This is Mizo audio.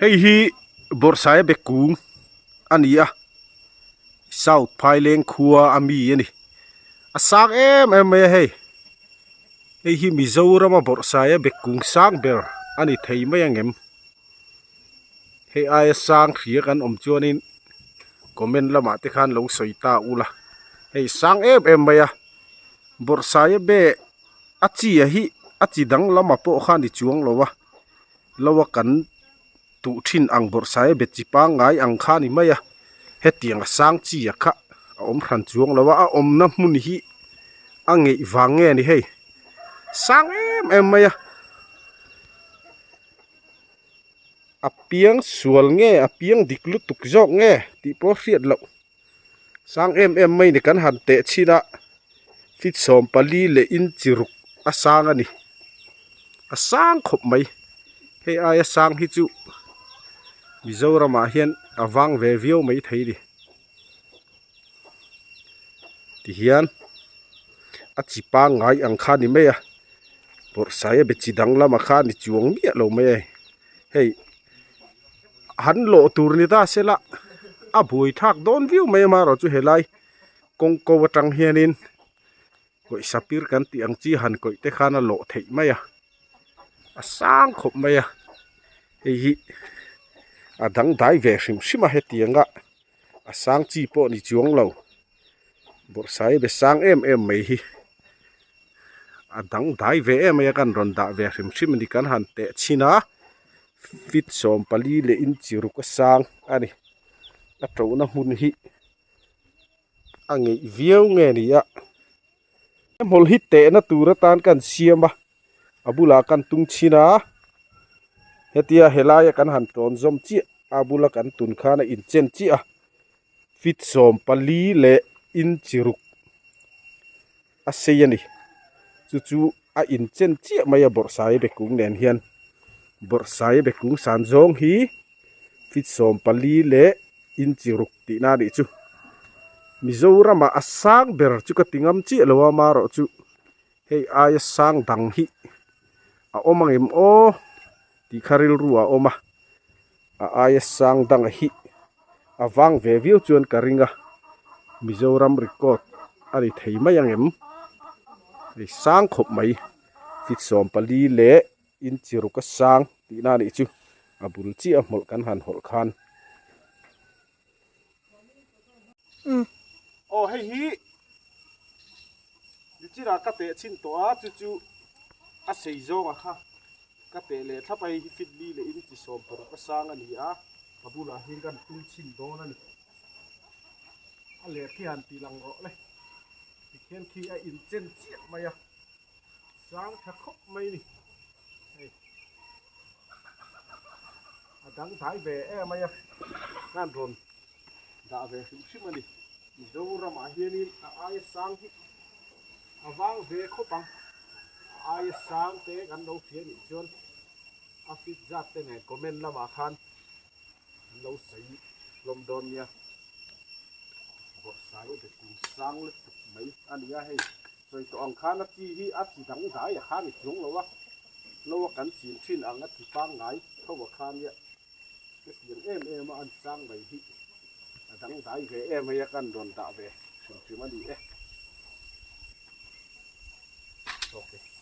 Hei hi bawrhsaia be kung a ni a south phaileng khua a mi a ni a sang em em mai a hei hei hi Mizoram a bawrhsaia be kung sang ber a ni thei mai ang em hei aia sang hria kan awm chuanin comment lamah te khan lo sawi ta ula hei sang em em mai a bawrhsaia be a chi a hi a chi dang lamah pawh khan i chuang lo a. Lo a kan tuh thin ang bawrhsai a bet chi pangngai ang kha a ni mai a, hetiang a sang chi a kha a awm hran chuang lo a, a awmna hmun hi a ngeih vang nge a ni hei, sang em em mai a, a piang sual nge a piang dik lutuk zawk nge tih pawh a hriat loh, sang em em mai ni kan han teh chhin a feet 14 leh inch ruk a sang a ni a sang khawp mai hei aia sang hi chu Mizoram ah hian a vang ve viau mai thei a ni tihian a chi pangngai ang kha a ni mai a bawrhsai a be chi dang lamah khan a ni chuang miah lo mai a hei. Han lawh tur ni ta sela a buai thlak dawn viau mai amaherawh chu helai kawng ko atang hianin pawisa pir kan tih ang chi han kawih te khan a lawh theih mai a a sang khawp mai a hei hi a dangdai ve hrim hrim a hetiang a a sang chi pawh ni chuang lo bawrhsai be sang em em mai hi. A dang dai ve em mai a kan rawn dah ve hrim hrim a ni kan han teh chhin a feet 14 leh inch ruk a sang a ni a ṭohna hmun hi a ngeih viau nge ni a hmawlh hi tehna tur atan kan siam a a bulah kan tung chhin a hetia helai a kan han tawn zawm chiah a bula kan tun khan a inchen chiah a feet 14 leh inch ruk. a sei a ni chu chu a inchen chiah mai a bawrhsai be kung nen hian bawrhsai be kung san zawng hi feet 14 leh inch ruk tihna a nih chu Mizoram ah a sang ber chu ka ti ngam chiah lo a amaherawh chu hei aia sang dang hi a awm ang em aw tih kha rilru ah a awm a a aia sang dang hi a vang ve viau chuan ka ring a Mizoram record a ni thei mai ang em hei sang khawp mai feet 14 leh inch ruk a sang tihna a nih chu a bul chiah a hmawlh kan han hawlh khan. Aw hei hi nichinah ka teh chhin tawh a chu chu a sei zawng a kha ka teh leh thlap a hei hi feet li leh inch 16 a sang a ni a ka bulah hian kan tum chhin dawn a ni a leh khi han tih lang rawh le tikhian khi a inchen chiah mai a sang tha khawp mai a ni hei a dang dai ve em mai a khan rawn dah ve hrim hrim a ni Mizoramah hianin a aia sang hi a vang ve khawp ang a aia sang te kan lo hria nih chuan a fit zat te nen comment lamah khan an lo sawi hlawm dawn nia bawrhsai a be kum sang lutuk mai a ni a hei sawi tawh ang khan a chi hi a chi dang dai a khan i chuang lo a lo a kan chin thin ang a chi pangngai tho a khan nia Hetiang em em a an chang mai hi a dangdai ve em hei a kan rawn dah ve hrim hrim a ni e. Okay.